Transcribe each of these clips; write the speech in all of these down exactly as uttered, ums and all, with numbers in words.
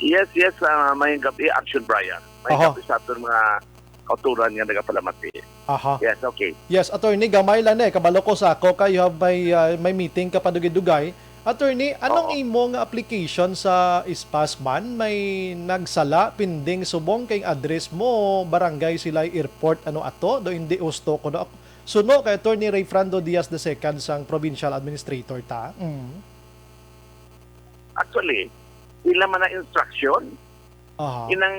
Yes, yes, ah, mayong gabi, Action Brian. Mayong Aha. gabi sa aton mga kauturan nga nagapalamati. Aha. Yes, okay. Yes, attorney, gamay lang eh. Kabalo ko sa ako kay you have may, ah, may meeting ka padugay-dugay. Attorney, anong Oo. imo nga application sa SPAS man? May nagsala, pending, subong kay address mo, barangay Silay Airport, ano ato? Do hindi usto ko na. Suno kay Attorney Ray Frando Diaz the second sang provincial administrator ta. Mm. Actually, ila man na instruction. Aha. Inang,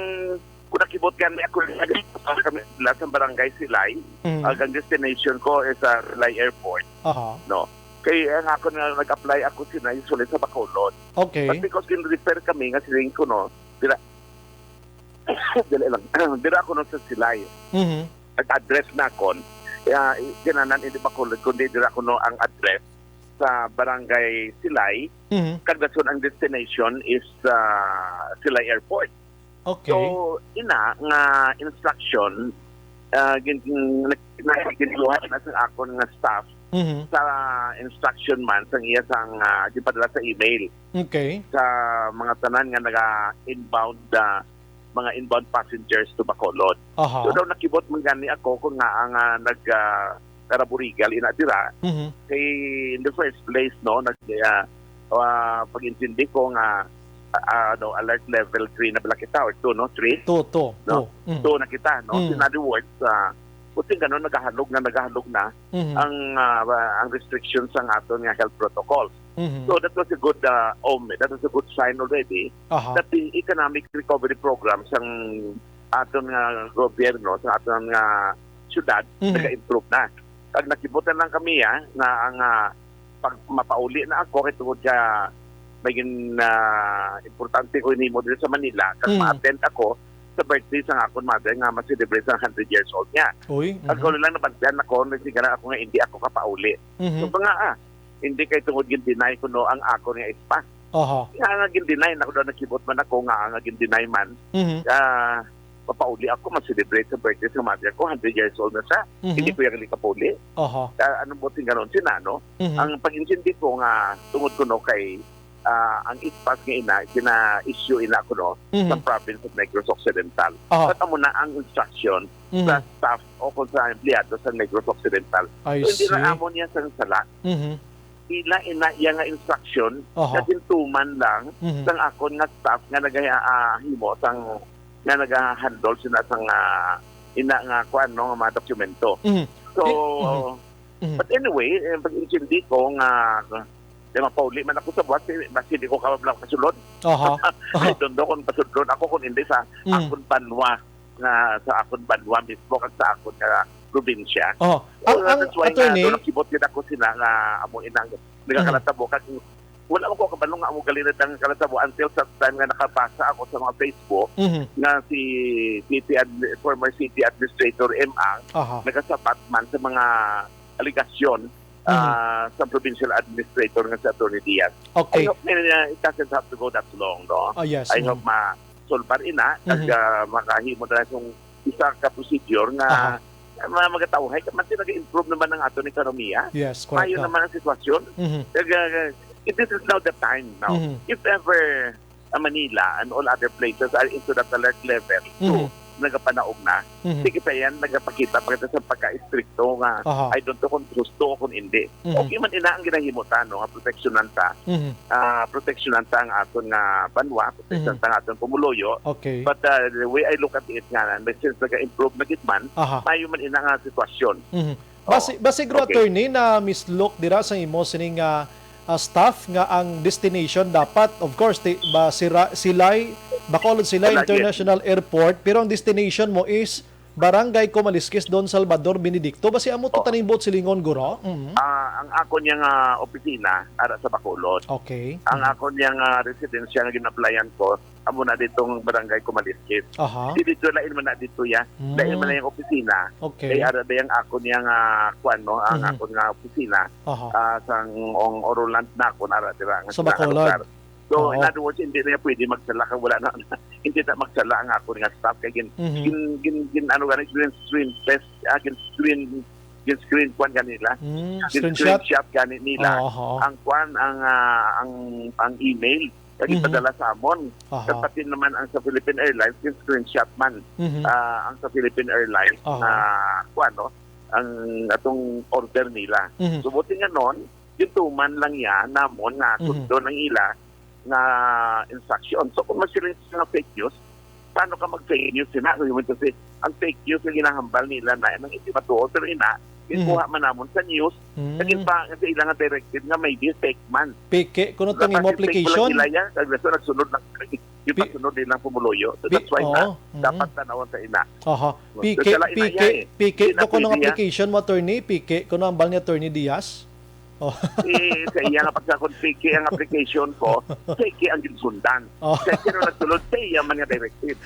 kung nakibot gani ako, nag-, kami sila sa barangay Silay. Mm. Ang destination ko is sa Silay Airport. Aha. No? Kay ang ako na nag-apply ako sila usually sa Bacolod. But Okay. because gin-refer kami nga siling ko, no, dira, dira lang, dira ako no sa Silay. Mhm. Nag-address na akon. Kaya, gananan, hindi Bacolod, kundi dira ako no ang address sa barangay Silay. Mhm. Kag dason ang destination is ah, Silay Airport. Okay. So, ina nga instruction, ah, gin, gin, gin, ginluha na sa akon nga staff Mhm. sa instruction man sang iya sang ah, ginpadala sa email Okay. sa mga tanan nga naga-inbound, ah, mga inbound passengers to Bacolod. Aha. So daw nakibot man gani ako kung nga ang ah, nag ah, karaburigal ina dira Mhm. kay in the first place, no, nag ah, ah, pag-intindi ko nga ah, ano, alert level three na bala kita or two, no, three, To, to, no? to. Mm. Two na kita, no? Mm. In other words, ah, put in ganun, nagahalog na, nagahalog na Mhm. ang ah, ang restrictions sang aton nga health protocols. Mhm. So that was a good ah, omen. That was a good sign already Aha. that the economic recovery program sang aton nga gobyerno, sa aton nga syudad, Mhm. nag-improve na. Kag nakibutan lang kami ah, nga ang ah, pag mapauli na ako kay tungod ka may gin ah, importante ko inimo diri sa Manila kag Mhm. ma-attend ako sa birthday sang akon mother nga ma-celebrate sang hundred years old niya. Uy. Ang Mhm. kauli lang nabantian ako, nasigaran ako nga hindi ako kapauli. Mhm. So mga ah, hindi kay tungod gin-deny ko no ang akon nga ispa. Aha. Nga nga gin-deny na ko daw nakibot man ako nga nga gin-deny man. Mhm. Ah, mapauli ako, mag-celebrate sa birthday sa mother ko, hundred years old na siya. Mhm. Hindi ko yung kapauli. Aha. Ah, anong buting ganon sina, no? Mhm. Ang pag-intindi ko nga tungod ko no kay ah, ang ispas nga ina, gina-issue ina ko no, Mhm. sa province of Negros Occidental. Aha. At amo na ang instruction Mhm. sa staff o kung sa empleyado sa Negros Occidental. I So, hindi see. na amo niya sang sala. Mhm. Ila ina iya nga instruction Aha. na gintuman lang Mhm. sang akon nga staff nga nagahimo sang nga nagahandle sina sang ah, ina nga kuan no, nga mga dokumento. Mhm. So, Di- mhm. Mhm. but anyway, eh, pag-intindi ko nga di mapauli man ako sa buwas, eh, mas hindi ko kabablang kasulod. Aha. I don't know kung pasudlon ako kung hindi sa Mm. akon banwa nga sa akon banwa mismo kag sa akon nga probinsya. Oh, So, ang, ang that's why attorney, nga, nakibot gid ako sina nga amo inang nagakalatabo kag wala man ko kabalo nga amo gali na ang kalatabo until sa time nga nakabasa ako sa mga Facebook Mhm. nga si city admi-, former city administrator M. Ang Aha. nagasabat man sa mga alegasyon Mhm. ah, sa provincial administrator nga si Attorney Diaz. I Okay. hope na, uh, it doesn't have to go that long, no? Ah, yes. I Mhm. hope ma-solve ina, kag Mhm. ah, makahimo na sing isa ka procedure nga Aha. ma magatawhay ka man nag-improve naman ang aton ekonomiya. Yes, Mayo correct. naman ang sitwasyon. Mhm. Kag, ah, it, this is now the time now. Mhm. If ever ah, Manila and all other places are into that alert level two, Mhm. nagapanaog na. Mhm. Sige pa yan, nagapakita pa kita sa pagka-estrikto nga Aha. I don't know kung gusto o kung hindi. Mhm. Okay man ina ang ginahimo ta, no, nga proteksyonan ta. Mhm. Ah, proteksyonan ta ang aton nga banwa, proteksyonan Mhm. ta ang aton pumuluyo. Okay. But uh, the way I look at it nga, na since nag-improve na gid man, Aha. mayo man ina nga sitwasyon. Mhm. Oo. Basi, basi gro Okay. attorney na mislook dira sa imo sining ah, ah, staff nga ang destination dapat, of course, ti, ba sira, Silay, Bacolod Silay Wala, International Airport, pero ang destination mo is Barangay Kumaliskis, Don Salvador Benedicto. Basi amo to Oo. tanibot silingon, guro? Mhm. Ah, ang ako niya nga opisina ara sa Bacolod. Okay. Ang Mhm. ako niya nga residensya nga gin-applyan ko, amo na ditong Barangay Kumaliskis. Aha. Di dito, lain man na dito ya. Mm. Lain man na yung opisina. Okay. Kay ara ba yung ako niya nga, kuan mo, ang Mhm. ako nga opisina Aha. ah, sang ong Oroland na ako, nara dira nga Sa sila nga Bacolod. lugar. So, Oo. in other words, hindi na pwede magsala kag wala na, hindi na magsala ang ako nga staff kay gin, Mhm. gin, gin, gin, ano gani, gin screen test, ah, gin screen, gin screen kuan gani nila. Mm, Gin screenshot. screenshot gani nila. Oo, oo. Ang kuan, ang, ah, ang, ang email. Nag-ipadala sa amon. Aha. Kag pati naman ang sa Philippine Airlines, yung screenshot man, Mhm. ah, ang sa Philippine Airlines Aha. na, kuwan, no, ang atong order nila. Mhm. So, buti nga nun, yung tuman lang yan namon na Mhm. sundon ang ila nga instruction. So, kung masiling sa mga fake news, paano ka mag-fake news? Sina, you mean to say, ang fake news na ginahambal nila na nang hindi matuo, pero ina, Mhm. ginkuha man namon sa news, Mhm. naging pa sa ilang directive nga may fake man. Peke, kuno tong Dapat imo i-fake mo lang application? Nila yan, kag gusto nagsunod lang, yung Pi- pagsunod nilang pumuluyo. So, Pi-, that's why na, oo. Mhm. dapat tanawon sa ina. Aha. So, Peke, sila ina peke, yan eh. peke Hindi na to kuno ang pwede yan. application mo, attorney? Peke, kuno ang bal ni Attorney Diaz? Oh. Eh, sa iya nga pagsakon, peke ang application ko, peke ang ginsundan. Oh. Sa iya na nagsulod, sa iya man nga directive.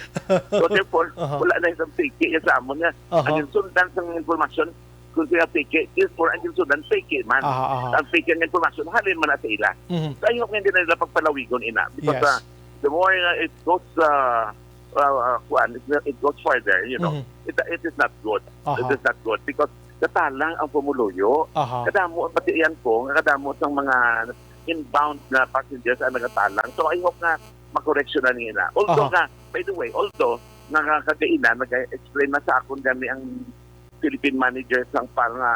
So, therefore, Aha. wala na isang peke yan sa amon nga. Aha. Ang ginsundan sa mga informasyon, kung siya peke, therefore, ang ginsundan, peke man. Aha, aha. Ang peke ang informasyon, halin man na sa ila. Mhm. So, I hope nga hindi na nila pagpalawigon, ina. Because, Yes. uh, the more uh, it goes, uh, uh, uh, kuwan, it, it goes further, you know, Mhm. it, it is not good. Aha. It is not good because katalang ang pumuluyo. Aha. Kadamo ang batian ko, nga kadamo sang mga inbound na passengers ang nagatalang. So, I hope nga makoreksyonan nila. Although Aha. nga, by the way, although nga, nga kagainan, nag-explain na sa akon gani ang Philippine manager sang pal nga,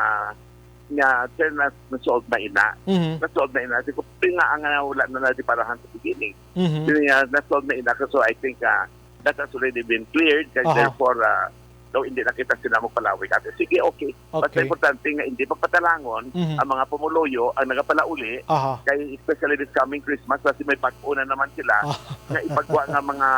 nga, "Sir, na, na-solve na ina." Mhm. Na-solve na ina. Di ko, "Pi nga ang, ah, wala na nadiparahan sa beginning." Mhm. Yun nga, na-solve na ina. So, I think, ah, that has already been cleared. Kaya Aha. therefore, ah, daw hindi na kita sila magpalawig. Ate, sige, okay. Basta Okay. importante nga hindi pagpatalangon Mhm. ang mga pumuluyo ang nagapalauli. Aha. Kay especially this coming Christmas, kasi may bag-o na naman sila Ah. nga ipagwa nga mga,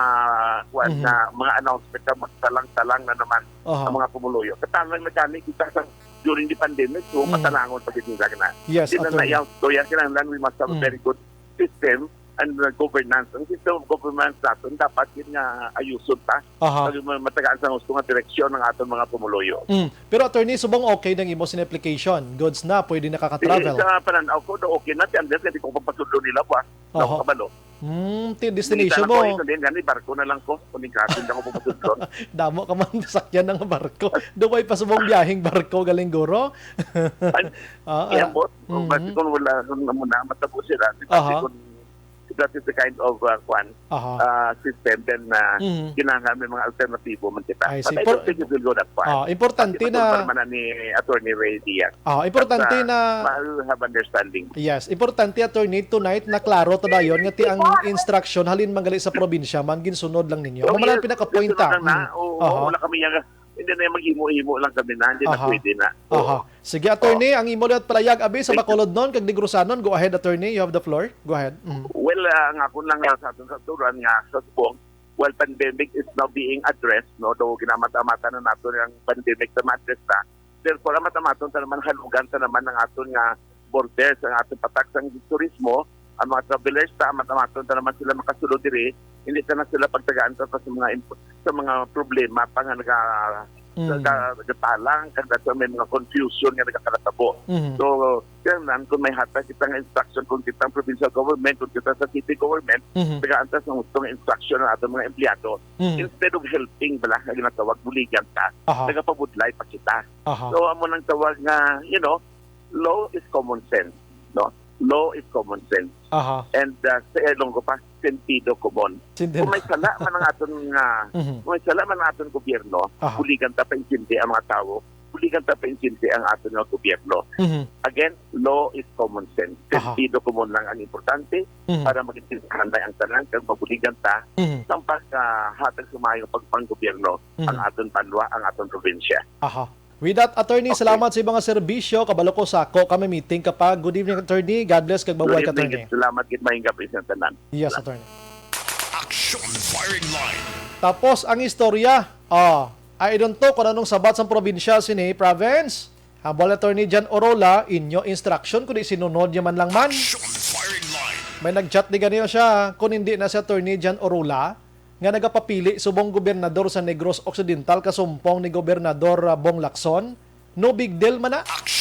kuwan, Mhm. nga mga announcement na magtalang-talang na naman Aha. ang mga pumuluyo. Katalang na gani kita sa during the pandemic, so Mhm. matalangon pa gid nila na. Yes, Di na attorney. na yan. So, yan kinahanglan, we must have a Mm. very good system and, uh, governance. Ang system of governance natin, dapat yun nga ayuson ta. Aha. Pag ma-, matagaan sa gusto nga direksyon ng aton mga pumuluyo. Mm. Pero, attorney, subong okay nang imo sin application. Goods na, pwede nakaka-travel. Eh, sa pananaw ko, do okay na. Unless hindi ko papasudlo nila, buwas. Aha. Ako kabalo. Hmm, ti-, Nangita destination na ko, mo. eh, kundi gani, barko na lang ko. Kundi kasin ako papasudlo. Damo ka man sakyan ng barko. Duway pa subong biyaheng barko, galing guro. Ay, Ah, ah. yan, boss. Mhm. Basi kung wala, kung muna, matabo sila. Basi Aha. kung that is the kind of, uh, kwan, Aha. uh, system, then, uh, Mhm. kinahanglan may mga alternatibo man kita. I see. But I don't Por-, think it will go that far. Ah, importante Kasi na matulfar man na ni Attorney Ray Diaz. Ah, importante Basta na ma-, have understanding. Yes, importante, attorney, tonight na klaro ta dayon nga ti ang instruction halin man gali sa probinsya man ginsunod lang ninyo. Oh, Amo man ang yes. pinaka-point, Ginsunod ah. lang na. Mm. Oo, Aha. wala kami yang, hindi na yung mag-imo-imo lang kami na, hindi na Aha. pwede na. Oo. Aha. Sige, attorney, Oh. ang imo liwat palayag abi sa Thank you. Bacolodnon kag Negros-anon. Go ahead, attorney. You have the floor. Go ahead. Mm. Well, ah, ang ako lang, ah, sa aton sa turan nga sa subong, while pandemic is now being addressed, no, do ginamata-mata na nato ang pandemic sa ma-address na. Therefore, ang mata-maton sa naman halugan sa naman ang aton nga borders, ang aton patak sa turismo, ang mga travelers ta, mata-maton sa naman sila makasulod diri, hindi ta na sila pagtagaan sa, sa mga imp-, sa mga problema pa nga naga-, Mm. naga-, nagatalang, kag sa may mga confusion nga nagakalatabo. Mhm. So, kaya nan, kung may hatag kita nga instruction, kung kita ang provincial government, kung kita sa city government, Mhm. tagaan ta sa gusto nga instruction ang aton mga empleyado. Mhm. Instead of helping, bala, nga ginatawag, buligan ta, Aha. nagapabudlay pa kita. Aha. So, amo nang tawag nga, you know, law is common sense, no? Law is common sense. Aha. And, uh, sa Ilonggo pa, sentido común. Sentido. Kung may sala man ang aton nga, Mhm. kung may sala man ang aton gobyerno, Aha. buligan ta paintindi ang mga tawo, buligan ta paintindi ang aton nga gobyerno. Mhm. Again, law is common sense. Aha. Sentido común lang ang importante Mhm. para maintindihan na ang tanan kag mabuligan ta Mhm. sa pagkahatag sa maayong pagpanggobyerno Mhm. ang aton banwa, ang aton probinsya. Aha. With that, attorney, Okay. salamat sa mga serbisyo. Kabalo ko, sako ka may meeting ka pa. Good evening, attorney. God bless kag mabuhay ka, Good evening, attorney. Salamat gid, maayong gabi sa tanan. Yes, attorney. Action Firing Line. Tapos ang istorya. Oh, I don't know kung anong sabat sa probinsya sini, province. Hambal, Attorney John Orola, inyo instruction, kundi sinunod niya man lang man. Action Firing Line. May nag-chat di ganiyo siya, kung hindi na si Attorney John Orola, nga nagapapili subong gobernador sa Negros Occidental kasumpong ni Gobernador, ah, Bong Lacson, no big deal man na. Action